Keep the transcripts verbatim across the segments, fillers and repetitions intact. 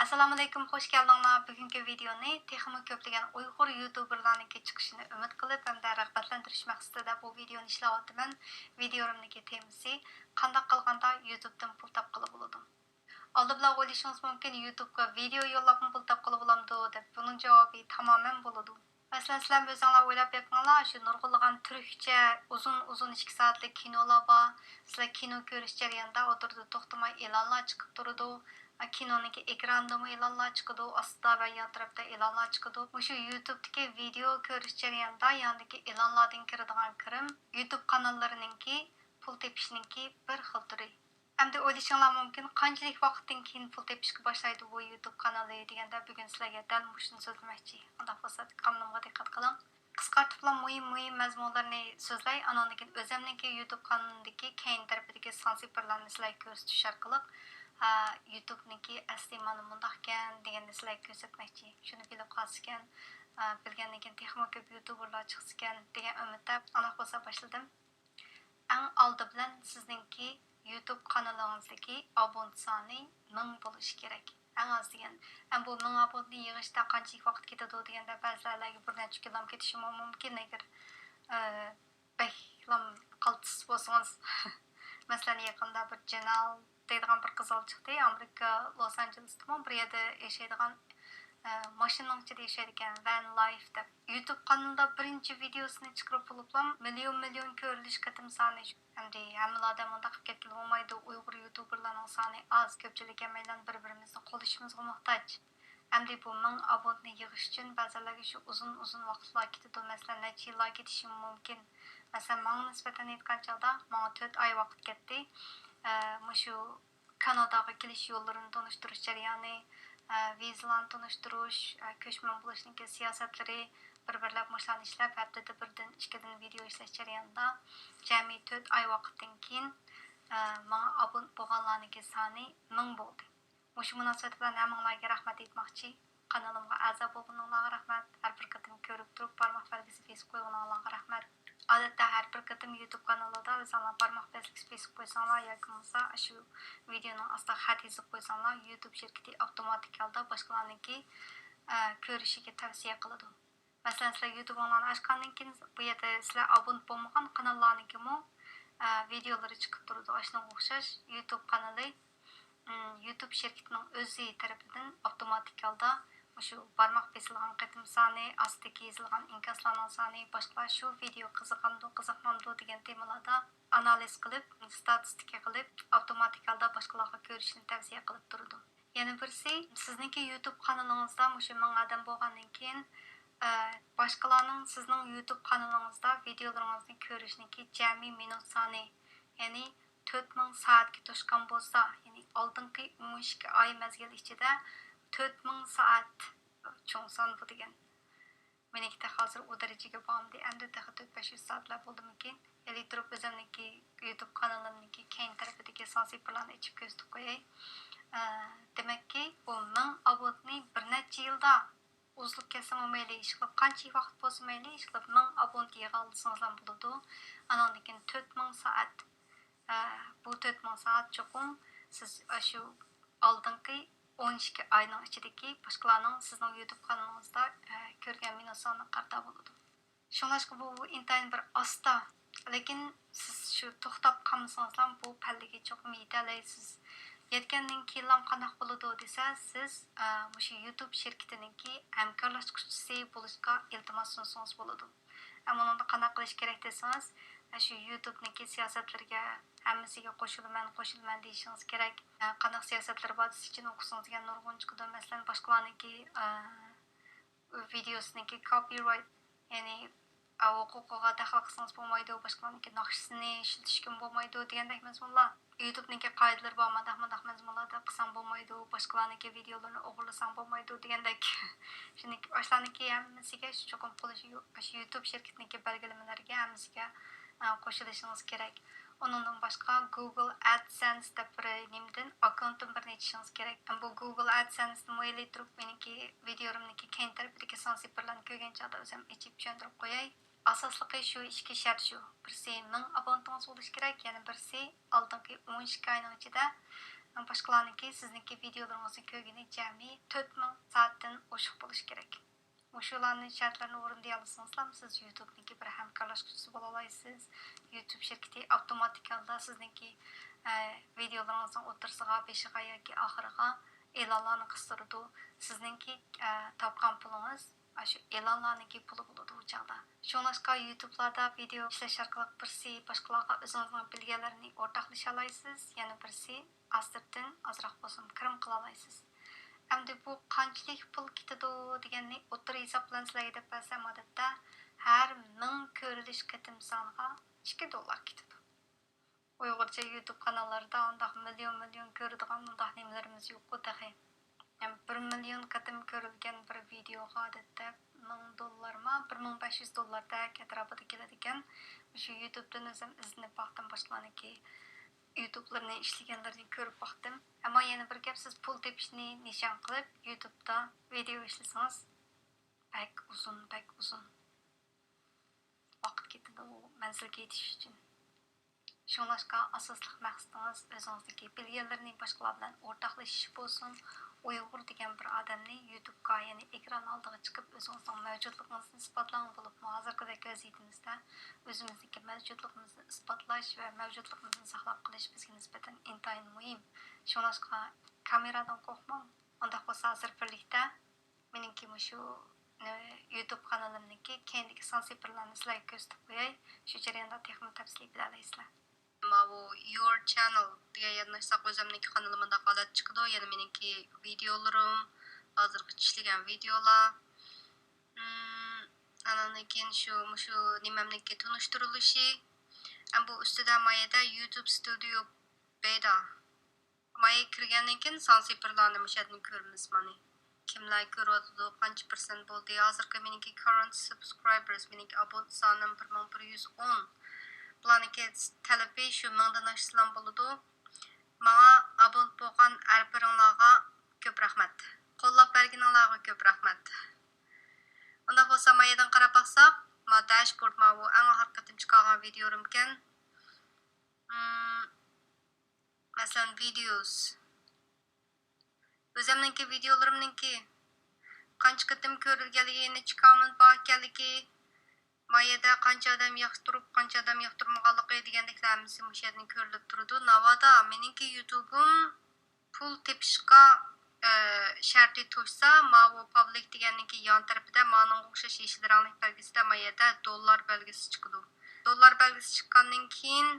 ئەسسالامۇئەلەيكۇم، خوش كەلدىڭلار. بۈگۈنكى ۋىدېئونى تېخىمۇ كۆپلىگەن ئۇيغۇر يۇتۇبېرلارنىڭكى چىقىشىنى ئۈمىد قىلىپ ھەمدە رىغبەتلەندۈرۈش مەقسىتىدە بۇ ۋىدېئونى ئىشلەۋاتىمەن. ۋىدېئومنىڭكى تېمىسى: قانداق قىلغاندا يۇتۇبتىن پۇل تاپقىلى بولىدۇ؟ ئالدى بىلەن ئويلىشىڭىز مۇمكىن، يۇتۇبقا ۋىدېئو يوللاپمۇ پۇل تاپقىلى بولامدۇ دەپ. بۇنىڭ جاۋابى تامامەن بولىدۇ. مەسىلەن، سىلەر ئۆزۈڭلار ئويلاپ بېقىڭلار، شۇ نۇرغۇنلىغان تۈركچە ئۇزۇن ئۇزۇن ئىككى سائەتلىك كىنولار بار. سىلەر كىنو كۆرۈش جەريانىدا ئوتتۇرىدا توختىماي ئېلانلار چىقىپ تۇرىدۇ. كىنونىڭكى ئېكرانىدىمۇ ئېلانلار چىقىدۇ، ئاستىدا ۋە يان تەرەپتە ئېلانلار چىقىدۇ. مۇشۇ يۇتۇبتىكى ۋىدېئو كۆرۈش جەريانىدا ياندىكى ئېلانلاردىن كىرىدىغان كىرىم يۇتۇب قاناللىرىنىڭكى پۇل تېپىشنىڭكى بىر خىل تۈرى. ئەمدى ئويلىشىڭلار مۇمكىن، قانچىلىك ۋاقىتتىن كېيىن پۇل تېپىشكە باشلايدۇ بۇ يۇتۇب قانىلى دېگەندە، بۈگۈن سىلەرگە دەل مۇشۇنى سۆزلىمەكچى. ئۇنداق بولسا، دىققەتنى دىققەت قىلىڭ. قىسقارتىپلا مۇھىم، مۇھىم مەزمۇنلارنى سۆزلەي، ئانىڭدىن كېيىن ئۆزۈمنىڭكى يۇتۇب قانىلىدىكى كەينى تەرىپىدىكى سان سىفىرلارنى سىلەرگە كۆرسىتىش ئارقىلىق، ھە، يۇتۇبنىڭكى ئەسلى مانا مۇنداقكەن دېگەننى سىلەرگە كۆرسەتمەكچى. شۇنى بىلىپ قالسىكەن، ھە، بىلگەندىن كېيىن تېخىمۇ كۆپ يۇتۇبېرلار چىقسىكەن دېگەن ئۈمىدتە. ئانداق بولسا باشلىدىم. ئەڭ ئالدى بىلەن سىزنىڭكى يۇتۇب قانىلىڭىزدىكى ئابونت سانى مىڭ بولۇشى كېرەك. ئەڭ ئاز دېگەن. ئەمما بۇ مىڭ ئابونتنى يىغىشتا قانچىلىك ۋاقىت كېتىدۇ دېگەندە، بەزىلەرگە بىر نەچچە كۈنلەم كېتىشىمۇ مۇمكىن، ئەگەر، ئە، بەكلا قالتىس بولسىڭىز. مەسىلەن، يېقىندا بىر جېنال دەيدىغان بىر قىزال چىقتى. ئامېرىكا لوس ئانژېلېستىمۇ بىر يەردە ياشايدىغان، ئە، ماشىنىنىڭ ئىچىدە ياشايدىكەن، ۋەن لايف دەپ. يۇتۇب قانىلىدا بىرىنچى ۋىدېئوسىنى چىقىرىپ بولۇپلا مىليون، مىليون كۆرۈلۈش قېتىم سانى. ئەمدى ھەممىلا ئادەم ئۇنداق قىلىپ كەتكىلى بولمايدۇ. ئۇيغۇر يۇتۇبېرلارنىڭ سانى ئاز، كۆپچىلىك ھەممەيلەن بىر-بىرىمىزنى قوللىشىمىزغا موھتاج. ئەمدى بۇ مىڭ ئابونتنى يىغىش ئۈچۈن بەزىلەرگە شۇ ئۇزۇن، ئۇزۇن ۋاقىتلار كېتىدۇ. مەسىلەن، نەچچە يىللار كېتىشىمۇ مۇمكىن. مەسىلەن، ماڭا نىسبەتەن ئېيتقان چاغدا، ماڭا تۆت ئاي ۋاقىت كەتتى. ئە، مۇشۇ كاناداغا كېلىش يوللىرىنى تونۇشتۇرۇش جەريانى، ئە، ۋىزىلارنى تونۇشتۇرۇش، ئە، كۆچمەن بولۇشنىڭكى سىياسەتلىرى، بىر-بىرلەپ مۇشۇلارنى ئىشلەپ، ھەپتىدە بىردىن، ئىككىدىن ۋىدېئو ئىشلەش جەريانىدا جەمئىي تۆت ئاي ۋاقىتتىن كېيىن، ئە، ماڭا ئابونت بولغانلارنىڭكى سانى مىڭ بولدى. مۇشۇ مۇناسىۋەت بىلەن ھەممىڭلارگە رەھمەت ئېيتماقچى. قانىلىمغا ئەزا بولغىنىڭلارغا رەھمەت. ھەر بىر قېتىم كۆرۈپ تۇرۇپ، بارماق بەلگىسى بېسىپ قويغىنىڭلارغا رەھمەت. ئادەتتە ھەر بىر قېتىم يۇتۇب قانىلىدا ئۆزۈڭلار بارماق بەلگىسى بېسىپ قويساڭلار ياكى بولمىسا ئاشۇ ۋىدېئونىڭ ئاستىغا خەت يېزىپ قويساڭلار، يۇتۇب شىركىتى ئاپتوماتىك ھالدا باشقىلارنىڭكى، ئە، كۆرۈشىگە تەۋسىيە قىلىدۇ. مەسىلەن، سىلەر يۇتۇبىڭلارنى ئاچقاندىن كېيىن، بۇ يەردە سىلەر ئابونت بولمىغان قاناللارنىڭكىمۇ، ئە، ۋىدېئولىرى چىقىپ تۇرىدۇ. ئاشۇنىڭغا ئوخشاش يۇتۇب قانىلى، ئىم، يۇتۇب شىركىتىنىڭ ئۆزى تەرىپىدىن ئاپتوماتىك ھالدا مۇشۇ بارماق بېسىلغان قېتىم سانى، ئاستىدىكى يېزىلغان ئىنكاسلارنىڭ سانى، باشقىلار شۇ ۋىدېئو قىزىقامدۇ، قىزىقمامدۇ دېگەن تېمىلاردا ئانالىز قىلىپ، ستاتىستىكا قىلىپ، ئاپتوماتىك ھالدا باشقىلارغا كۆرۈشنى تەۋسىيە قىلىپ تۇرىدۇ. يەنە بىرسى، سىزنىڭكى يۇتۇب قانىلىڭىزدا مۇشۇ مىڭ ئادەم بولغاندىن كېيىن، ئە، باشقىلارنىڭ سىزنىڭ يۇتۇب قانىلىڭىزدا ۋىدېئولىرىڭىزنى كۆرۈشنىڭكى جەمئىي مىنۇت سانى، يەنى تۆت مىڭ سائەتكە توشقان بولسا، يەنى ئالدىنقى ئون ئىككى ئاي مەزگىل ئىچىدە تۆت مىڭ سائەت، چوڭ سان بۇ دېگەن. مېنىڭكى تېخى ھازىر ئۇ دەرىجىگە بارمىدى. ئەمدى تېخى تۆت بەش يۈز سائەتلەر بولدىمىكىن؟ ھېلى تۇرۇپ ئۆزۈمنىڭكى يۇتۇب قانىلىمنىڭكى كەينى تەرىپىدىكى سان سىفىرلارنى ئېچىپ كۆرسىتىپ قوياي. ئە، دېمەككى، بۇ مىڭ ئابونتنى بىر نەچچە يىلدا ئۇزىلىپ كەتسىمۇ مەيلى، ئىشقىلىپ قانچە ۋاقىت بولسا مەيلى، ئىشقىلىپ مىڭ ئابونت يىغالىسىڭىزلا بولىدۇ. ئانىڭدىن كېيىن تۆت مىڭ سائەت، ئە، بۇ تۆت مىڭ سائەت چوقۇم سىز ئاشۇ ئالدىنقى ئون ئىككى ئاينىڭ ئىچىدىكى باشقىلارنىڭ سىزنىڭ يۇتۇب قانىلىڭىزدا، ئە، كۆرگەن مىنۇت سانىغا قارىتا بولىدۇ. شۇڭلاشقا بۇ ئىنتايىن بىر ئاستا، لېكىن سىز شۇ توختاپ قالمىسىڭىزلا بۇ پەللىگە چوقۇم يېتەلەيسىز. يەتكەندىن كېيىنلا قانداق بولىدۇ دېسە، سىز، ئە، مۇشۇ يۇتۇب شىركىتىنىڭكى ھەمكارلاشقۇچىسى بولۇشقا ئىلتىماس سۇنسىڭىز بولىدۇ. ئەمما ئۇنىڭدا قانداق قىلىش كېرەك دېسىڭىز، ئە، شۇ يۇتۇبنىڭكى سىياسەتلىرىگە ھەممىسىگە قوشۇلىمەن، قوشۇلىمەن دېيىشىڭىز كېرەك. ئە، قانداق سىياسەتلىرى بار دېسە، ئىچىدىن ئوقۇسىڭىز دېگەن نۇرغۇن چىقىدۇ. مەسىلەن، باشقىلارنىڭكى، ئە، ۋىدېئوسىنىڭكى كوپىرايت، يەنى، ئە، ھوقۇقىغا دەخلى قىلسىڭىز بولمايدۇ، باشقىلارنىڭكى ناخشىسىنى ئىشلىتىشكىمۇ بولمايدۇ دېگەندەك مەزمۇنلار. يۇتۇبنىڭكى قائىدىلىرى بار، مانداق، مانداق مەزمۇنلار دەپ قىلساڭ بولمايدۇ، باشقىلارنىڭكى ۋىدېئولىرىنى ئوغرىلىساڭ بولمايدۇ دېگەندەك. شۇنىڭكى، ئاشۇلارنىڭكى ھەممىسىگە شۇ چوقۇم قولىشى، ئاشۇ يۇتۇب شىركىتىنىڭكى بەلگىلىمىلىرىگە ھەممىسىگە، ئە، قوشۇلۇشىڭىز كېرەك. ئۇنىڭدىن باشقا، گۇگل ئەدسەنس دەپ بىر نېمىدىن ئاككاونتتىن بىرنى ئېچىشىڭىز كېرەك. بۇ گۇگل ئەدسەنسنىمۇ ئېلى تۇرۇپ، مېنىڭكى ۋىدېئولىرىمنىڭكى كەينى تەرىپىدىكى سان سىفىرلارنى كۆرگەن چاغدا ئۆزۈم ئېچىپ چۈشەندۈرۈپ قوياي. ئاساسلىقى شۇ ئىككى شەرت شۇ. بىرسى مىڭ ئابونتىڭىز بولۇشى كېرەك، يەنە بىرسى ئالدىنقى ئون ئىككى ئاينىڭ ئىچىدە باشقىلارنىڭكى سىزنىڭكى ۋىدىيولىرىڭىزنى كۆرگىنى جەمئىي تۆت مىڭ سائەتتىن ئوشۇق بولۇشى كېرەك. مۇشۇلارنى، شەرتلەرنى ئورۇندىيالىسىڭىزلا، سىز يۇتۇبنىڭكى بىر ھەمكارلاشقۇچىسى بولالايسىز. يۇتۇب شىركىتى ئاپتوماتىك ھالدا سىزنىڭكى، ئە، ۋىدىيولىرىڭىزنىڭ ئوتتۇرىسىغا، بېشىغا ياكى ئاخىرىغا ئېلانلارنى قىستۇرىدۇ. سىزنىڭكى، ئە، تاپقان پۇلىڭىز ئاشۇ ئېلانلارنىڭكى پۇلى بولىدۇ ئۇ چاغدا. شۇڭلاشقا يۇتۇبلاردا ۋىدىيو ئىشلەش ئارقىلىق بىرسى باشقىلارغا ئۆزىڭىزنىڭ بىلگەنلىرىنى ئورتاقلىشالايسىز، يەنە بىرسى ئاستىرتىن ئازراق بولسىمۇ كىرىم قىلالايسىز. ئەمدى بۇ قانچىلىك پۇل كېتىدۇ دېگەننى ئوتتۇرا ھېساب بىلەن سىلەرگە دەپ بەرسەم، ئادەتتە ھەر مىڭ كۆرۈلۈش قېتىم سانىغا ئىككى دوللار كېتىدۇ. ئۇيغۇرچە يۇتۇب قاناللىرىدا ئۇنداق مىليون مىليون كۆرىدىغان ئۇنداق نېمىلىرىمىز يوققۇ تېخى. يەنى بىر مىليون قېتىم كۆرۈلگەن بىر ۋىدىيوغا ئادەتتە مىڭ دوللارمۇ، بىر مىڭ بەش يۈز دوللاردەك ئەتراپىدا كېلىدىكەن. مۇشۇ يۇتۇبتىن ئۆزۈم ئىزدىنىپ باقتىم، باشقىلارنىڭكى يۇتۇبلىرىنى ئىشلىگەنلىرىنى كۆرۈپ باقتىم. ئەمما يەنە بىر گەپ، سىز پۇل تېپىشنى نىشان قىلىپ يۇتۇبتا ۋىدىيو ئىشلىسىڭىز، بەك ئۇزۇن، بەك ئۇزۇن ۋاقىت كېتىدۇ مەنزىلگە يېتىش ئۈچۈن. شۇڭلاشقا ئاساسلىق مەقسىتىڭىز ئۆزىڭىزدىكى بىلگەنلىرىنى باشقىلار بىلەن ئورتاقلىشىش بولسۇن. ئۇيغۇر دېگەن بىر ئادەمنى يۇتۇبقا، يەنى ئېكران ئالدىغا چىقىپ ئۆزىڭىزنىڭ مەۋجۇتلۇقىڭىزنى ئىسپاتلاڭ، بولۇپمۇ ھازىرقىدەك ۋەزىيىتىمىزدە ئۆزىمىزنىڭكى مەۋجۇتلۇقىمىزنى ئىسپاتلاش ۋە مەۋجۇتلۇقىمىزنى ساقلاپ قېلىش بىزگە نىسبەتەن ئىنتايىن مۇھىم. شۇڭلاشقا كامېرادىن قورقماڭ. ئۇنداق بولسا ھازىر بىرلىكتە مېنىڭكى مۇشۇ، نېمە، يۇتۇب قانىلىمنىڭكى كەينىدىكى سانسىپىرلارنى سىلەرگە كۆرسىتىپ قوياي. شۇ جەرياندا تېخىمۇ تەپسىلىي بىلەلەيسىلەر. ماۋۇ يور چەننېل دېگەن يەردىن ئاچساق، ئۆزۈمنىڭكى قانىلىم مۇنداق ھالەتتە چىقىدۇ. يەنە مېنىڭكى ۋىدىيولىرىم، ھازىرغىچە ئىشلىگەن ۋىدىيولار. مم، ئانىڭدىن كېيىن شۇ، مۇشۇ نېمەمنىڭكى تونۇشتۇرۇلۇشى. ئەم، بۇ ئۈستىدە ما يەردە يۇتۇب ستۇدىيو بېتا. مايا كىرگەندىن كېيىن سانسىپىرلارنى مۇشۇ يەردىن كۆرىمىز مانا. كىملەر كۆرۈۋاتىدۇ، قانچە پىرسەنت بولدى. ھازىرقى مېنىڭكى كاررېنت سابسكرايبېرس، مېنىڭكى ئابۇنت سانىم بىر مىڭ بىر يۈز ئون. بۇلارنىڭكى تەلىپى شۇ مىڭدىن ئاشسىلا بولىدۇ. ماڭا ئابۇنت بولغان ھەر بىرىڭلارغا كۆپ رەھمەت. قوللاپ بەرگىنىڭلارغا كۆپ رەھمەت. ئۇنداق بولسا مايادىن قاراپ باقساق، ما داشبورد، ماۋۇ ئەڭ ئاخىرقى قېتىم چىقارغان ۋىدىيولىرىمكەن. مم، مەسىلەن، ۋىدىيوس. ئۆزۈمنىڭكى ۋىدىيولىرىمنىڭكى قانچە قېتىم كۆرۈلگەنلىكى، نەچچە كوممېنت بار ئىكەنلىكى، ما يەردە قانچە ئادەم ياقتۇرۇپ، قانچە ئادەم ياقتۇرمىغانلىقى دېگەندەكلەر ھەممىسى مۇشۇ يەردىن كۆرۈلۈپ تۇرىدۇ. ناۋادا مېنىڭكى يۇتۇبۇم پۇل تېپىشقا، ئە، شەرتى توشسا، ماۋۇ پابلىك دېگەننىڭكى يان تەرىپىدە مانىڭغا ئوخشاش يېشىل رەڭلىك بەلگىسىدە ما يەردە دوللار بەلگىسى چىقىدۇ. دوللار بەلگىسى چىققاندىن كېيىن،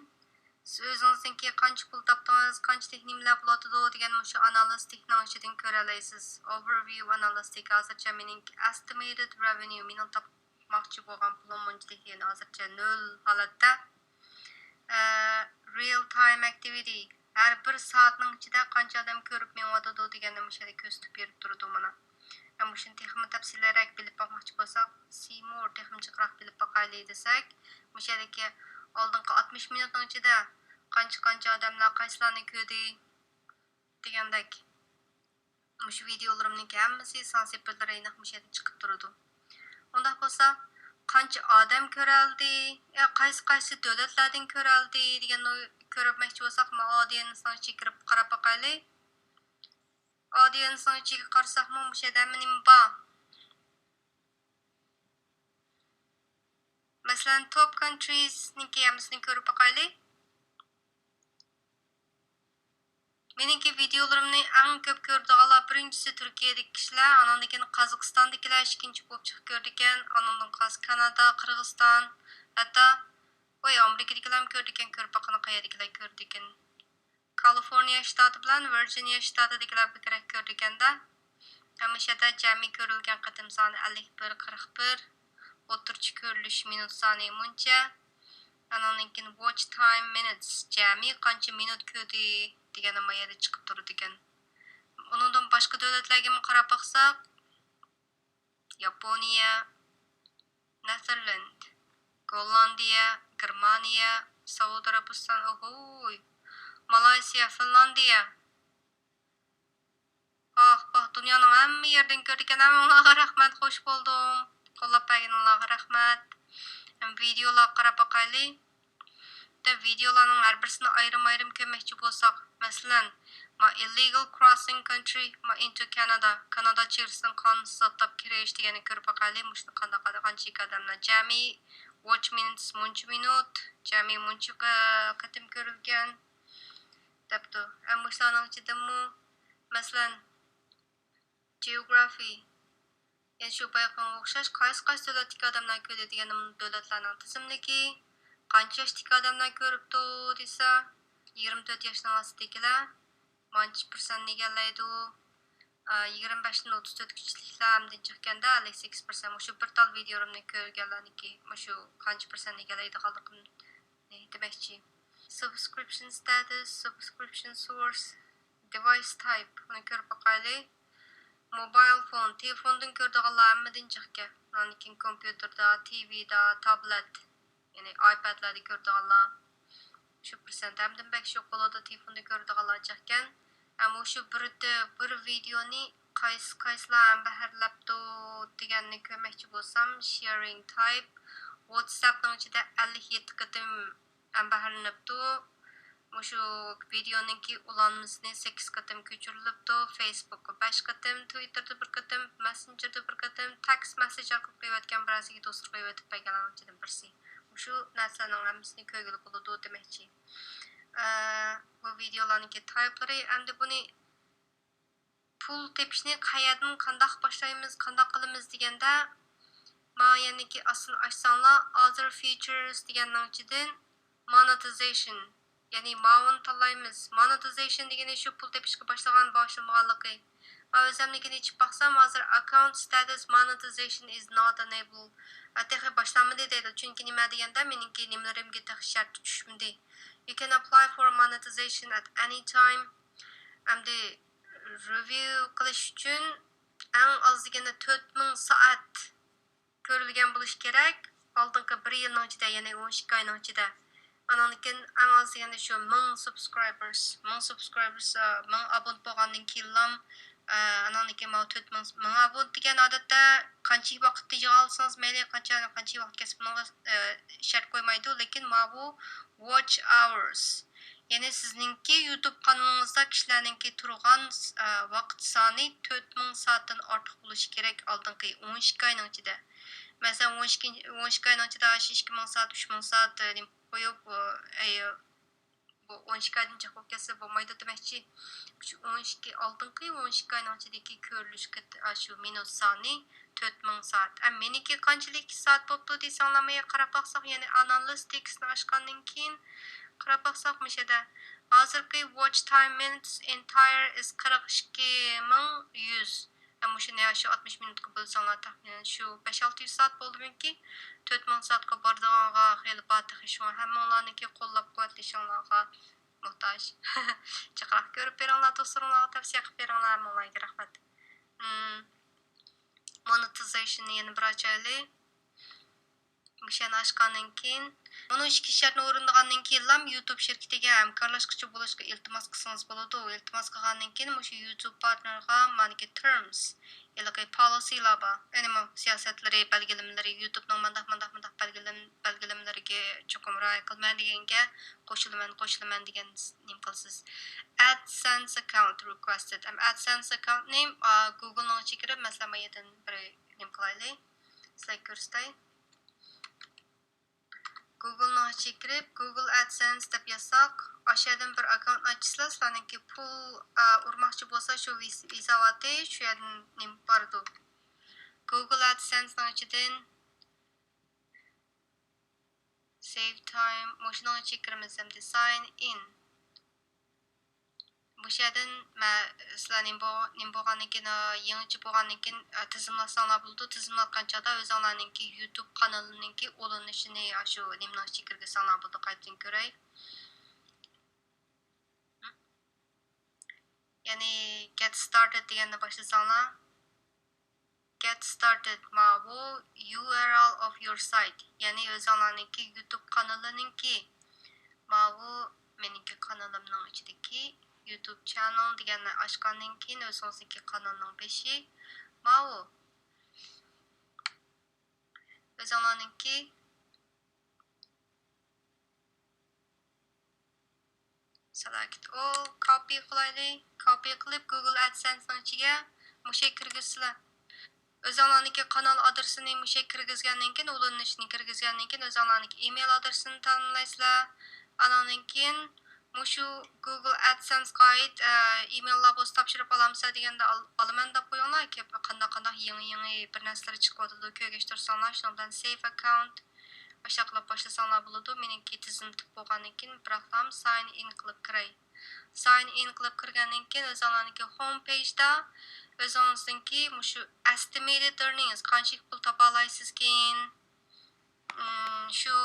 سىز ئۆزىڭىزنىڭكى قانچە پۇل تاپتىڭىز، قانچىلىك نېمىلەر بولۇۋاتىدۇ دېگەن مۇشۇ ئانالىستىكنىڭ ئىچىدىن كۆرەلەيسىز. ئوۋېرۋىيۇ ئانالىستىك. ھازىرچە مېنىڭكى ئەستىمەيتېد رېۋېنيۇ، مېنىڭ تاپماقچى بولغان پۇلۇم مۇنچىلىك، يەنى ھازىرچە نۆل ھالەتتە. ئە، رىيەل تايم ئەكتىۋىتى. ھەر بىر سائەتنىڭ ئىچىدە قانچە ئادەم كۆرۈپ مېڭىۋاتىدۇ دېگەننى مۇشۇ يەردە كۆرسىتىپ بېرىپ تۇرىدۇ مانا. ھەم مۇشۇنى تېخىمۇ تەپسىلىيرەك بىلىپ باقماقچى بولساق، سىمور تېخىمۇ جىقراق بىلىپ باقايلى دېسەك، مۇشۇ يەردىكى ئالدىنقى ئاتمىش مىنۇتنىڭ ئىچىدە قانچە، قانچە ئادەملەر قايسىلارنى كۆردى دېگەندەك. مۇشۇ ۋىدىيولىرىمنىڭكى ھەممىسى سانسىپىرلىرى ئېنىق مۇشۇ يەردە چىقىپ تۇرىدۇ. ئۇنداق بولسا، قانچە ئادەم كۆرەلدى، يا قايسى، قايسى دۆلەتلەردىن كۆرەلدى دېگەننى كۆرمەكچى بولساق، ما ئاودىيېنسنىڭ ئىچىگە كىرىپ قاراپ باقايلى. ئاودىيېنسنىڭ ئىچىگە قارىساقمۇ، مۇشۇ يەردە ھەممە نېمە بار. مەسىلەن، توپ كانترىزنىڭكى ھەممىسىنى كۆرۈپ باقايلى. مېنىڭكى ۋىدىيولىرىمنى ئەڭ كۆپ كۆرىدىغانلار بىرىنچىسى تۈركىيەدىكى كىشىلەر، ئانىڭدىن كېيىن قازاقىستاندىكىلەر ئىككىنچى بولۇپ چىقىپ كۆرىدىكەن، ئانىڭدىن قالسا كانادا، قىرغىزىستان، ھەتتا، ۋاي، ئامېرىكىدىكىلەرمۇ كۆرىدىكەن، كۆرۈپ باققىنى قەيەردىكىلەر كۆرىدىكەن. كالىفورنىيە شتاتى بىلەن ۋىرجىنىيە شتاتىدىكىلەر بەكرەك كۆرىدىكەندە. ھەممە شەدە جەمئىي كۆرۈلگەن قېتىم سانى ئەللىك بىر، قىرىق بىر، ئوتتۇرىچە كۆرۈلۈش مىنۇت سانى مۇنچە. ئانىڭدىن كېيىن watch time minutes، جەمئىي قانچە مىنۇت كۆردى دېگەن ما يەردە چىقىپ تۇرىدىكەن. ئۇنىڭدىن باشقا دۆلەتلەرگىمۇ قاراپ باقساق، ياپونىيە، نېدېرلاند، گوللاندىيە، گېرمانىيە، سەئۇدى ئەرەبىستان، ئوھوي، مالايسىيە، فىنلاندىيە. ئاھ، پاھ، دۇنيانىڭ ھەممە يېرىدىن كۆرىدىكەن. ھەممىڭلارغا رەھمەت، خوش بولدۇم. قوللاپ بەرگىنىڭلارغا رەھمەت. ھەم ۋىدىيولارغا قاراپ باقايلى. دە ۋىدىيولارنىڭ ھەر بىرسىنى ئايرىم-ئايرىم كۆرمەكچى بولساق، مەسىلەن، ما illegal crossing country، ما into Canada، كانادا چېگرىسىدىن قانۇنسىز ئاتلاپ كىرىش دېگەننى كۆرۈپ باقايلى. مۇشۇنى قانداق قانچىلىك ئادەملەر جەمئىي watch minutes مۇنچە مىنۇت، جەمئىي مۇنچە قېتىم كۆرۈلگەن دەپتۇ. ھەم مۇشۇلارنىڭ ئىچىدىمۇ، مەسىلەن، جېئوگرافى، يەنە شۇ بايىقىغا ئوخشاش، قايسى قايسى دۆلەتتىكى ئادەملەر كۆردى دېگەندە، دۆلەتلەرنىڭ تىزىملىكى، قانچە ياشتىكى ئادەملەر كۆرۈپتۇ دېسە، يىگىرمە تۆت ياشنىڭ ئاستىدىكىلەر مانچە پىرسەنتنى ئىگىلەيدۇ. ئا، يىگىرمە بەشتىن ئوتتۇز تۆتكىچىلىكلەر ئەمدى چىققاندا، ئەللىك سەككىز پىرسەنت. مۇشۇ بىر تال ۋىدىيولىرىمنى كۆرگەنلەرنىڭكى مۇشۇ قانچە پىرسەنتنى ئىگىلەيدىغانلىقىمنى دېمەكچى. Subscription status، subscription source، device type، بۇنى كۆرۈپ باقايلى. موبايل فون، تېلېفوندىن كۆرىدىغانلار ھەممىدىن جىقكەن. ئاندىن كېيىن كومپيۇتېردا، تىۋىدا، تابلېت، يەنى ئايپادلاردا كۆرىدىغانلار شۇ پىرسەنت. ھەمدىن بەك شۇ قولىدا تېلېفوندا كۆرىدىغانلار جىقكەن. ھەم مۇشۇ بىر، بىر ۋىدېئونى قايسى، قايسىلار ھەمبەھىرلەپتۇ دېگەننى كۆرمەكچى بولسام، sharing type، ۋاتساپنىڭ ئىچىدە ئەللىك يەتتە قېتىم ھەمبەھىرلىنىپتۇ. مۇشۇ ۋىدېئونىڭكى ئۇلانمىسىنى سەككىز قېتىم كۆچۈرۈلۈپتۇ. فېيسبۇكقا بەش قېتىم، تىۋىتتېردا بىر قېتىم، مەسسېنجېردا بىر قېتىم، تېكىست مەسسېج ئارقىلىق قويۇۋەتكەن بىرەرسىگە دوستلۇققا قويۇۋېتىپ بەرگەنلەرنىڭ ئىچىدىن بىرسى. مۇشۇ نەرسىلەرنىڭ ھەممىسىنى كۆرگىلى بولىدۇ دېمەكچى. ئە، بۇ ۋىدېئولارنىڭكى تايپلىرى. ئەمدى بۇنى پۇل تېپىشنى قەيەردىن قانداق باشلايمىز، قانداق قىلىمىز دېگەندە، مانا يەنىكى ئاستىنى ئاچساڭلار، other features دېگەننىڭ ئىچىدىن monetization، يەنى ماۋۇنى تاللايمىز. Monetization دېگىنى شۇ پۇل تېپىشقا باشلىغان، باشلىمىغانلىقى. مەن ئۆزۈمنىڭكىنى ئېچىپ باقسام، ھازىر account status monetization is not enabled. ئە، تېخى باشلانمىدى دەيدۇ. چۈنكى نېمە دېگەندە، مېنىڭكى نېمىلىرىمگە تېخى شەرت چۈشمىدى. You can apply for monetization at any time. ئەمدى review قىلىش ئۈچۈن ئەڭ ئاز دېگەندە تۆت مىڭ سائەت كۆرۈلگەن بولۇشى كېرەك، ئالدىنقى بىر يىلنىڭ ئىچىدە، يەنى ئون ئىككى ئاينىڭ ئىچىدە. ئانىڭدىن كېيىن ئەڭ ئاز دېگەندە شۇ مىڭ subscribers، مىڭ subscribers، ئە، مىڭ ئابونت بولغاندىن كېيىنلا، ئە، ئانىڭدىن كېيىن ماۋۇ تۆت مىڭ، مىڭ ئابونت دېگەن ئادەتتە قانچە ۋاقىتتا يىغالىسىڭىز مەيلى، قانچە، قانچە ۋاقىت كەتسە بۇنىڭغا، ئە، شەرت قويمايدۇ، لېكىن ماۋۇ watch hours. يەنى سىزنىڭكى يۇتۇب قانىلىڭىزدا كىشىلەرنىڭكى تۇرغان، ئە، ۋاقىت سانى تۆت مىڭ سائەتتىن ئارتۇق بولۇشى كېرەك ئالدىنقى ئون ئىككى ئاينىڭ ئىچىدە. مەسىلەن، ئون ئىككى، ئون ئىككى ئاينىڭ ئىچىدە ئاشۇ ئىككى مىڭ سائەت، ئۈچ مىڭ سائەت، ئە، نېمە قويۇپ، ئە، ئەي، بۇ ئون ئىككى ئايدىن جىق بولۇپ كەتسە بولمايدۇ دېمەكچى. شۇ ئون ئىككى، ئالدىنقى ئون ئىككى ئاينىڭ ئىچىدىكى كۆرۈلۈش قېت-، ئاشۇ مىنۇت سانى تۆت مىڭ سائەت. ئەم، مېنىڭكى قانچىلىك سائەت بوپتۇ دېسەڭلار، مايا قاراپ باقساق، يەنى ئانالىز تېكىستنى ئاچقاندىن كېيىن قاراپ باقساق، مۇشۇ يەردە ھازىرقى watch time minutes entire is قىرىق ئىككى مىڭ يۈز. ھەم مۇشۇنى شۇ ئاتمىش مىنۇتقا بۆلسەڭلار، تەخمىنەن شۇ بەش ئالتە يۈز سائەت بولدىمىكى. تۆت مىڭ سائەتقا بارىدىغانغا خېلى بار تېخى، شۇڭا ھەممىڭلارنىڭكى قوللاپ قۇۋۋەتلىشىڭلارغا موھتاج. جىقراق كۆرۈپ بېرىڭلار، دوستلىرىڭلارغا تەۋسىيە قىلىپ بېرىڭلار، ھەممىڭلارگە رەھمەت. مم. Monetization نى يەنە بىر ئاچايلى. مۇشۇنى ئاچقاندىن كېيىن، مۇنۇ ئىككى شەرتنى ئورۇندىغاندىن كېيىنلا يۇتۇب شىركىتىگە ھەمكارلاشقۇچى بولۇشقا ئىلتىماس قىلسىڭىز بولىدۇ. ئىلتىماس قىلغاندىن كېيىن مۇشۇ يۇتۇب پارتنېرغا مانىكى terms، ھېلىقى پالىسىلار بار. يەنى مۇ-، سىياسەتلىرى، بەلگىلىمىلىرى، يۇتۇبنىڭ مانداق، مانداق، مانداق بەلگىلىم-، بەلگىلىمىلىرىگە چوقۇم رىئايە قىلىمەن دېگەنگە قوشۇلىمەن، قوشۇلىمەن دېگەن نېمە قىلىسىز. AdSense account requested. ئەم، AdSense ئاككاونتنى، ئا، گۇگلنىڭ ئىچىگە كىرىپ، مەسىلەن، مايەدىن بىر نېمە قىلايلى. سىلەرگە كۆرسىتەي. گۇگلنىڭ ئىچىگە كىرىپ، گۇگل ئەدسەنس دەپ يازساق، ئاشۇ يەردىن بىر ئاككاونت ئاچىسىلەر، سىلەرنىڭكى پۇل، ئا، ئۇرماقچى بولسا، شۇ ۋىز-، ۋىزا ئەۋاتى، شۇ يەردىن نېمە بارىدۇ. گۇگل ئەدسەنسنىڭ ئىچىدىن save time، مۇشۇنىڭ ئىچىگە كىرىمىز ئەمدى، sign in. مۇشۇ يەردىن مە-، سىلەر نېمە بو-، نېمە بولغاندىن كېيىن، ئا، يېڭىچە بولغاندىن كېيىن، ئا، تىزىملاتساڭلار بولىدۇ. تىزىملاتقان چاغدا ئۆزۈڭلارنىڭكى يۇتۇب قانىلىنىڭكى ئۇلىنىشىنى ئاشۇ نېمىنىڭ ئىچىگە كىرگۈزسەڭلار بولىدۇ. قايتىدىن كۆرەي. يەنى get started دېگەننى باشلىساڭلار. Get started، ماۋۇ يۇ ئار ئېل of your site، يەنى ئۆزۈڭلارنىڭكى يۇتۇب قانىلىنىڭكى، ماۋۇ مېنىڭكى قانىلىمنىڭ ئىچىدىكى يۇتۇب channel دېگەننى ئاچقاندىن كېيىن، ئۆزىڭىزنىڭكى قانالنىڭ بېشى ماۋۇ. ئۆزۈڭلارنىڭكى Select all، copy قىلايلى. Copy قىلىپ، Google AdSense نىڭ ئىچىگە مۇشۇ كىرگۈزسىلە. ئۆزۈڭلارنىڭكى قانال ئادرېسىنى مۇشۇ كىرگۈزگەندىن كېيىن، ئۇلىنىشنى كىرگۈزگەندىن كېيىن، ئۆزۈڭلارنىڭكى ئىمېيل ئادرېسىنى تاللايسىلەر. ئانىڭدىن كېيىن مۇشۇ Google AdSense غا ئائىت ئىمېيللار بولسا تاپشۇرۇپ ئالامسىلەر دېگەندە، ئالىمەن دەپ قويۇڭلار. قانداق قانداق يېڭى يېڭى بىر نەرسىلەر چىقىۋاتىدۇ، كۆرگەچ تۇرساڭلار، شۇنىڭ بىلەن save account ئاشۇنداق قىلىپ باشلىساڭلار بولىدۇ. مېنىڭكى تىزىملىتىپ بولغاندىن كېيىن، بىراقلام sign in قىلىپ كىرەي. Sign in قىلىپ كىرگەندىن كېيىن، ئۆزۈڭلارنىڭكى home page دا ئۆزىڭىزنىڭكى مۇشۇ estimated earnings، قانچىلىك پۇل تاپالايسىزكىن، شۇ،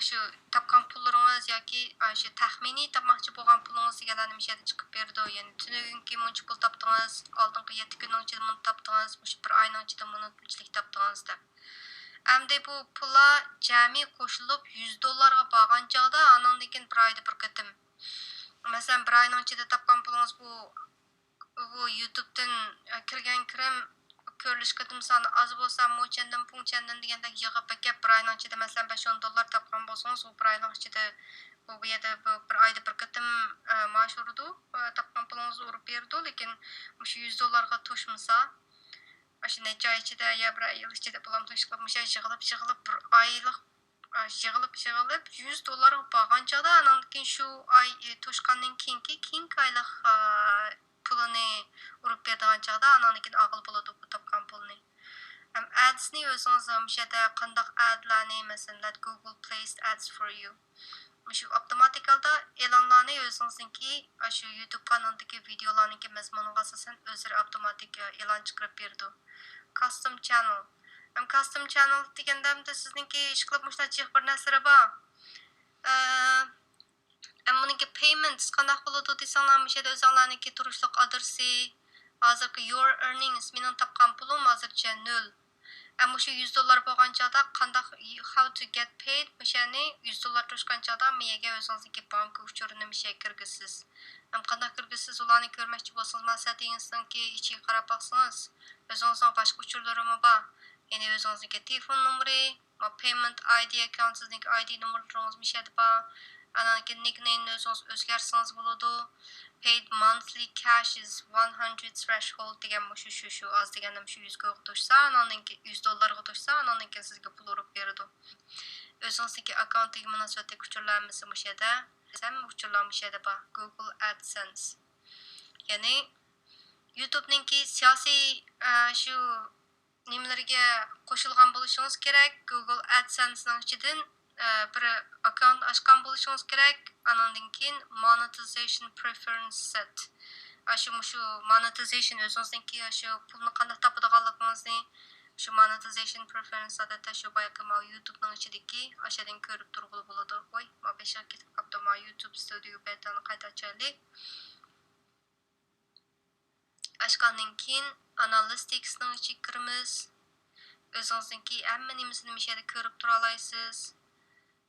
شۇ تاپقان پۇللىرىڭىز ياكى شۇ تەخمىنىي تاپماقچى بولغان پۇلىڭىز دېگەنلەرنى مۇشۇ يەردە چىقىپ بېرىدۇ. يەنى تۈنۈگۈنكى مۇنچە پۇل تاپتىڭىز، ئالدىنقى يەتتە كۈننىڭ ئىچىدە مۇنى تاپتىڭىز، مۇشۇ بىر ئاينىڭ ئىچىدە مۇنچىلىك تاپتىڭىز دەپ. ئەمدى بۇ پۇللار جەمئىي قوشۇلۇپ يۈز دوللارغا بارغان چاغدا، ئانىڭدىن كېيىن بىر ئايدا بىر قېتىم، مەسىلەن، بىر ئاينىڭ ئىچىدە تاپقان پۇلىڭىز بۇ، بۇ يۇتۇبتىن كىرگەن كىرىم، كۆرۈلۈش قېتىم سانى ئاز بولسا، موچەندىن، پۇڭچەندىن دېگەندەك يىغىپ ئەكەپ، بىر ئاينىڭ ئىچىدە، مەسىلەن، بەش ئون دوللار تاپقان بولسىڭىز، ئۇ بىر ئاينىڭ ئىچىدە، ئۇ بۇ يەردە بۇ بىر ئايدا بىر قېتىم، ئە، مائاش ئۇرىدۇ، ئە، تاپقان پۇلىڭىزنى ئۇرۇپ بېرىدۇ. لېكىن مۇشۇ يۈز دوللارغا توشمىسا، ئاشۇ نەچچە ئاي ئىچىدە يا بىر يىل ئىچىدە بولامدۇ، ئىشقىلىپ مۇشۇ يىغىلىپ، يىغىلىپ بىر ئايلىق، ئا، يىغىلىپ، يىغىلىپ يۈز دوللارغا بارغان چاغدا، ئاناندىن كېيىن شۇ ئاي، ئى، توشقاندىن كېيىنكى، كېيىنكى ئايلىق، ئا، پۇلىنى ئۇرۇپ بېرىدىغان چاغدا، ئاناندىن كېيىن ئالغىلى بولىدۇ بۇ تاپقان پۇلنى. ھەم ئادسنى ئۆزىڭىز مۇشۇ يەردە قانداق ئادلارنى، مەسىلەن، let Google place ads for you. مۇشۇ ئاپتوماتىك ھالدا ئېلانلارنى ئۆزىڭىزنىڭكى، ئاشۇ يۇتۇب قانىلىدىكى ۋىدېئولارنىڭكى مەزمۇنىغا ئاساسەن ئۆزلىرى ئاپتوماتىك ئېلان چىقىرىپ بېرىدۇ. Custom channel. ھەم custom channel دېگەندە، ئەمدى سىزنىڭكى ئىشقىلىپ مۇشۇنداق جىق بىر نەرسىلىرى بار. ئە، ھەم بۇنىڭكى payments قانداق بولىدۇ دېسەڭلار، مۇشۇ يەردە ئۆزۈڭلارنىڭكى تۇرۇشلۇق ئادرېسى، ھازىرقى your earnings، مېنىڭ تاپقان پۇلۇم ھازىرچە نۆل. ئەمما مۇشۇ يۈز دوللار بولغان چاغدا قانداق، how to get paid، مۇشۇنى يۈز دوللار توشقان چاغدا مۇيەرگە ئۆزىڭىزنىڭكى بانكا ئۇچۇرىنى مۇشۇ يەرگە كىرگۈزىسىز. ھەم قانداق كىرگۈزىسىز، ئۇلارنى كۆرمەكچى بولسىڭىز، مانا سەتىڭىزنىڭكى ئىچىگە قاراپ باقسىڭىز، ئۆزىڭىزنىڭ باشقا ئۇچۇرلىرىمۇ بار. يەنى ئۆزىڭىزنىڭكى تېلېفون نومۇرى، ما payment I D account، سىزنىڭكى I D نومۇرلىرىڭىز مۇشۇ يەردە بار. ئانان كېيىن nickname نى ئۆزىڭىز ئۆزگەرتسىڭىز بولىدۇ. Paid monthly cash is one hundred threshold دېگەن مۇشۇ، شۇ، شۇ ئاز دېگەندە مۇشۇ يۈز كويغا توشسا، ئاناندىن كېيىن يۈز دوللارغا توشسا، ئاناندىن كېيىن سىزگە پۇل ئۇرۇپ بېرىدۇ. ئۆزىڭىزنىڭكى ئاككاونتىغا مۇناسىۋەتلىك ئۇچۇرلار ھەممىسى مۇشۇ يەردە. ھەممە ئۇچۇرلار مۇشۇ يەردە بار. Google AdSense. يەنى يۇتۇبنىڭكى سىياسىي، ئە، شۇ نېمىلىرىگە قوشۇلغان بولۇشىڭىز كېرەك. Google AdSense نىڭ ئىچىدىن، ئە، بىر ئاككاونت ئاچقان بولۇشىڭىز كېرەك. ئانىڭدىن كېيىن monetization preference set. ئاشۇ، مۇشۇ monetization ئۆزىڭىزنىڭكى ئاشۇ پۇلنى قانداق تاپىدىغانلىقىڭىزنى، شۇ monetization preference ئادەتتە شۇ بايىقى ماۋۇ يۇتۇبنىڭ ئىچىدىكى ئاشۇدىن كۆرۈپ تۇرغىلى بولىدۇ. ۋاي، ما بېشىغا كېتىپ قاپتۇ. ما يۇتۇب ستۇدىيو بەتانى قايتا ئاچايلى. ئاچقاندىن كېيىن ئانالىستىكسنىڭ ئىچىگە كىرىمىز. ئۆزىڭىزنىڭكى ھەممە نېمىسىنى مۇشۇ يەردە كۆرۈپ تۇرالايسىز.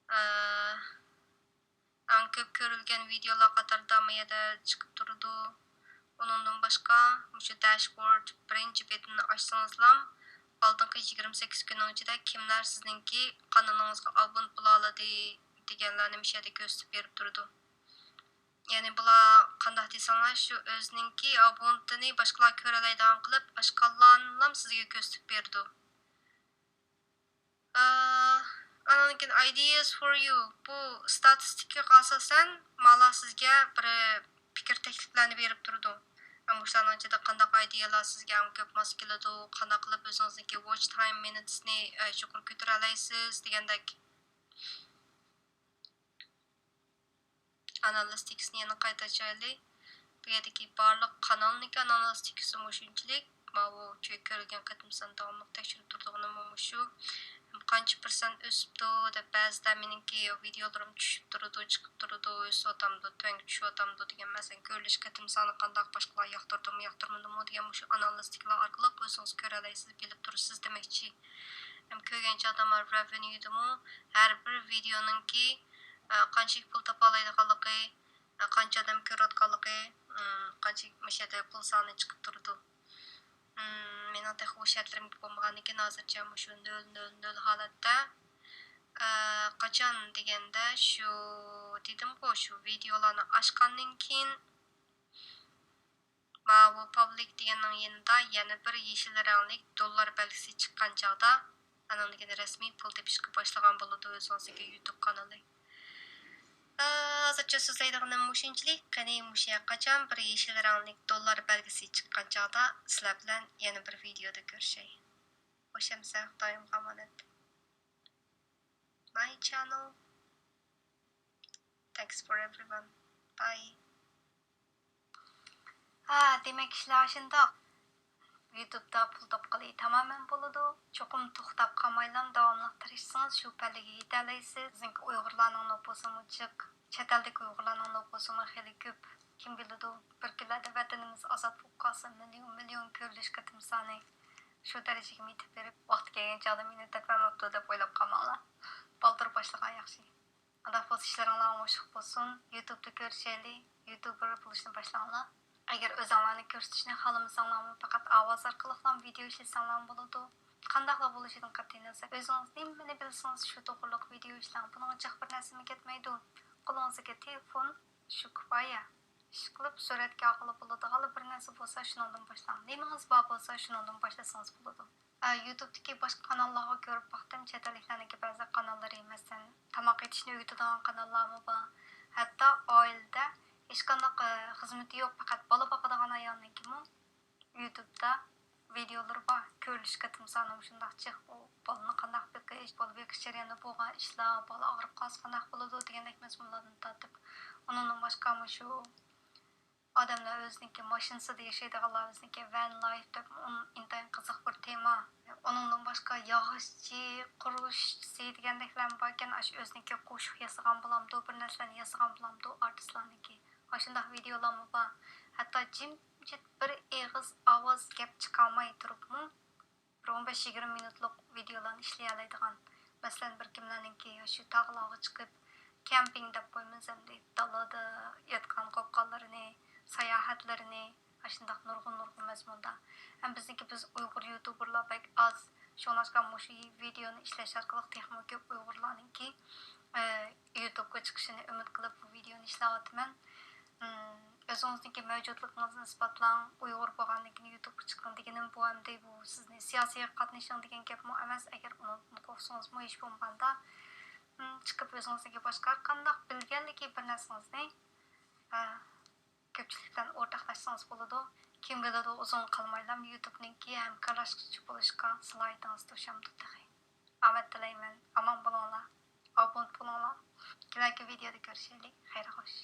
ئە، ئەڭ كۆپ كۆرۈلگەن ۋىدېئولار قاتارىدا مۇ يەردە چىقىپ تۇرىدۇ. ئۇنىڭدىن باشقا، مۇشۇ داشبورد بىرىنچى بېتىنى ئاچسىڭىزلا، ئالدىنقى يىگىرمە سەككىز كۈننىڭ ئىچىدە كىملەر سىزنىڭكى قانىلىڭىزغا ئابۇنت بولالىدى دېگەنلەرنى مۇشۇ يەردە كۆرسىتىپ بېرىپ تۇرىدۇ. يەنى بۇلار قانداق دېسەڭلار، شۇ ئۆزىنىڭكى ئابۇنتىنى باشقىلار كۆرەلەيدىغان قىلىپ، ئاشقانلارنىلا سىزگە كۆرسىتىپ بېرىدۇ. ئانىڭدىن كېيىن ideas for you. بۇ ستاتىستىكىغا ئاساسەن، مالا سىزگە بىر پىكىر تەكلىپلەرنى بېرىپ تۇرىدۇ. مۇشۇلارنىڭ ئىچىدە قانداق ئىدىيەلەر سىزگە ئەڭ كۆپ ماس كېلىدۇ، قانداق قىلىپ ئۆزىڭىزنىڭكى watch time minutes نى، ئە، يۇقىرى كۆتۈرەلەيسىز دېگەندەك. ئانالىز تېكىستنى يەنە قايتا ئاچايلى. بۇ يەردىكى بارلىق قانالنىڭكى ئانالىز تېكىستىمۇ شۇنچىلىك. ماۋۇ چۆ-، كۆرۈلگەن قېتىم سانى داۋاملىق تەكشۈرۈپ تۇرىدىغىنىمۇ مۇشۇ. قانچە پىرسەنت ئۆسۈپتۇ دەپ، بەزىدە مېنىڭكى ۋىدېئولىرىم چۈشۈپ تۇرىدۇ، چىقىپ تۇرىدۇ، ئۆسۈۋاتامدۇ، تۆۋەنگە چۈشۈۋاتامدۇ دېگەن، مەسىلەن، كۆرۈلۈش قېتىم سانى قانداق، باشقىلار ياقتۇردىمۇ، ياقتۇرمىدىمۇ دېگەن مۇشۇ ئانالىز تېكىستلەر ئارقىلىق ئۆزىڭىز كۆرەلەيسىز، بىلىپ تۇرىسىز دېمەكچى. ھەم كۆرگەن چاغدا مانا رېۋېنيۇدىمۇ ھەر بىر ۋىدېئونىڭكى، ئە، قانچىلىك پۇل تاپالايدىغانلىقى، ئە، قانچە ئادەم كۆرۈۋاتقانلىقى، ئىم، قانچە مۇشۇ يەردە پۇل سانى چىقىپ تۇرىدۇ. ئىم، مېنىڭ تېخى ئۇ شەرتلىرىم بولمىغاندىكىن ھازىرچە مۇشۇ نۆل، نۆل، نۆل ھالەتتە. ئە، قاچان دېگەندە، شۇ دېدىمغۇ، شۇ ۋىدېئولارنى ئاچقاندىن كېيىن، ماۋۇ پابلىك دېگەننىڭ يېنىدا يەنە بىر يېشىل رەڭلىك دوللار بەلگىسى چىققان چاغدا، ئانىڭدىن كېيىن رەسمىي پۇل تېپىشقا باشلىغان بولىدۇ ئۆزىڭىزنىڭكى يۇتۇب قانىلى. ئە، ھازىرچە سۆزلەيدىغىنىم مۇشۇنچىلىك. قېنى، مۇشۇ يەر قاچان بىر يېشىل رەڭلىك دوللار بەلگىسى چىققان چاغدا سىلەر بىلەن يەنە بىر ۋىدېئودا كۆرۈشەي. خوش ئەمىسە، خۇدايىمغا ئامانەت. My channel. Thanks for everyone. Bye. ھا، دېمەك، ئىشلار شۇنداق. يۇتۇبتا پۇل تاپقىلى تامامەن بولىدۇ. چوقۇم توختاپ قالمايلا داۋاملىق تىرىشسىڭىز، شۇ پەللىگە يېتەلەيسىز. بىزنىڭكى ئۇيغۇرلارنىڭ نوپۇسىمۇ جىق، چەت ئەلدىكى ئۇيغۇرلارنىڭ نوپۇسىمۇ خېلى كۆپ. كىم بىلىدۇ، بىر كۈنلەردە ۋەتىنىمىز ئازاد بولۇپ قالسا، مىليون، مىليون كۆرۈلۈش قېتىم سانى شۇ دەرىجىگە يېتىپ بېرىپ، ۋاقتى كەلگەن چاغدا مېنى تېپەلمەپتۇ دەپ ئويلاپ قالماڭلار. بالدۇر باشلىغان ياخشى. ئۇنداق بولسا ئىشلىرىڭلار ئوڭۇشلۇق بولسۇن. يۇتۇبتا كۆرۈشەيلى. يۇتۇبېر بولۇشنى باشلاڭلار. ئەگەر ئۆزۈڭلارنى كۆرسىتىشنى خالىمىساڭلارمۇ، پەقەت ئاۋاز ئارقىلىقلا ۋىدېئو ئىشلىسەڭلارمۇ بولىدۇ. قانداقلا بولۇشىدىن قەتئىينەزەر، ئۆزىڭىز نېمىنى بىلسىڭىز، شۇ توغرۇلۇق ۋىدېئو ئىشلەڭ. بۇنىڭغا جىق بىر نەرسىمۇ كەتمەيدۇ. قولىڭىزدىكى تېلېفون شۇ كۇپايە. ئىشقىلىپ، سۈرەتكە ئالغىلى بولىدىغانلا بىر نەرسە بولسا، شۇنىڭدىن باشلاڭ. نېمىڭىز بار بولسا، شۇنىڭدىن باشلىسىڭىز بولىدۇ. ئە، يۇتۇبتىكى باشقا قاناللارغا كۆرۈپ باقتىم، چەت ئەللىكلەرنىڭكى بەزى قاناللىرى، مەسىلەن، تاماق ئېتىشنى ئۆگىتىدىغان قاناللارمۇ بار. ھەتتا ئائىلىدە ھېچقانداق، ئە، خىزمىتى يوق، پەقەت بالا باقىدىغان ئايالنىڭكىمۇ يۇتۇبتا ۋىدېئولىرى بار. كۆرۈلۈش قېتىم سانى مۇشۇنداق جىق، ئۇ بالىنى قانداق بېقىش، بالا بېقىش جەريانىدا بولغان ئىشلار، بالا ئاغرىپ قالسا قانداق بولىدۇ دېگەندەك مەزمۇنلاردىن تارتىپ. ئۇنىڭدىن باشقا مۇشۇ ئادەملەر ئۆزىنىڭكى ماشىنىسىدا ياشايدىغانلار ئۆزىنىڭكى ۋەن لايف دەپ، ئۇن-، ئىنتايىن قىزىق بىر تېما. ئۇنىڭدىن باشقا ياغ ئىشچى، قۇرۇلۇش ئىشچىسى دېگەندەكلەرمۇ باركەن، ئاشۇ ئۆزىنىڭكى قوشۇق ياسىغان بولامدۇ، بىر نەرسىلەرنى ياسىغان بولامدۇ ئارتىسلارنىڭكى. ئاشۇنداق ۋىدېئولارمۇ بار. ھەتتا جىمجىت بىر ئېغىز ئاۋاز گەپ چىقارماي تۇرۇپمۇ بىر ئون بەش يىگىرمە مىنۇتلۇق ۋىدېئولارنى ئىشلىيەلەيدىغان. مەسىلەن، بىر كىملەرنىڭكى شۇ تاغلارغا چىقىپ، كەمپىڭ دەپ قويىمىز ئەمدى، دالادا ياتقان قوپقانلىرىنى، ساياھەتلىرىنى، ئاشۇنداق نۇرغۇن، نۇرغۇن مەزمۇندا. ھەم بىزنىڭكى، بىز ئۇيغۇر يۇتۇبېرلار بەك ئاز. شۇڭلاشقا مۇشۇ ۋىدېئونى ئىشلەش ئارقىلىق تېخىمۇ كۆپ ئۇيغۇرلارنىڭكى، ئە، يۇتۇبقا چىقىشىنى ئۈمىد قىلىپ بۇ ۋىدېئونى ئىشلەۋاتىمەن. ئىم، ئۆزىڭىزنىڭكى مەۋجۇتلۇقىڭىزنى ئىسپاتلاڭ، ئۇيغۇر بولغاندىن كېيىن يۇتۇبقا چىقىڭ دېگىنىم بۇ ئەمدى، بۇ سىزنى سىياسىيغا قاتنىشىڭ دېگەن گەپمۇ ئەمەس. ئەگەر ئۇنىڭدىن قورقسىڭىزمۇ ھېچ بولمىغاندا، ئىم، چىقىپ ئۆزىڭىزنىڭكى باشقا ھەر قانداق بىلگەنلىكى بىر نەرسىڭىزنى، ئە، كۆپچىلىك بىلەن ئورتاقلاشسىڭىز بولىدۇ. كىم بىلىدۇ، ئۇزۇن قالمايلا يۇتۇبنىڭكى ھەمكارلاشقۇچى بولۇشقا سالاھىيىتىڭىز توشامدۇ تېخى. ئامەت تىلەيمەن. ئامان بولۇڭلار. ئابۇنت بولۇڭلار. كېلەركى ۋىدېئودا كۆرۈشەيلى. خەير خوش.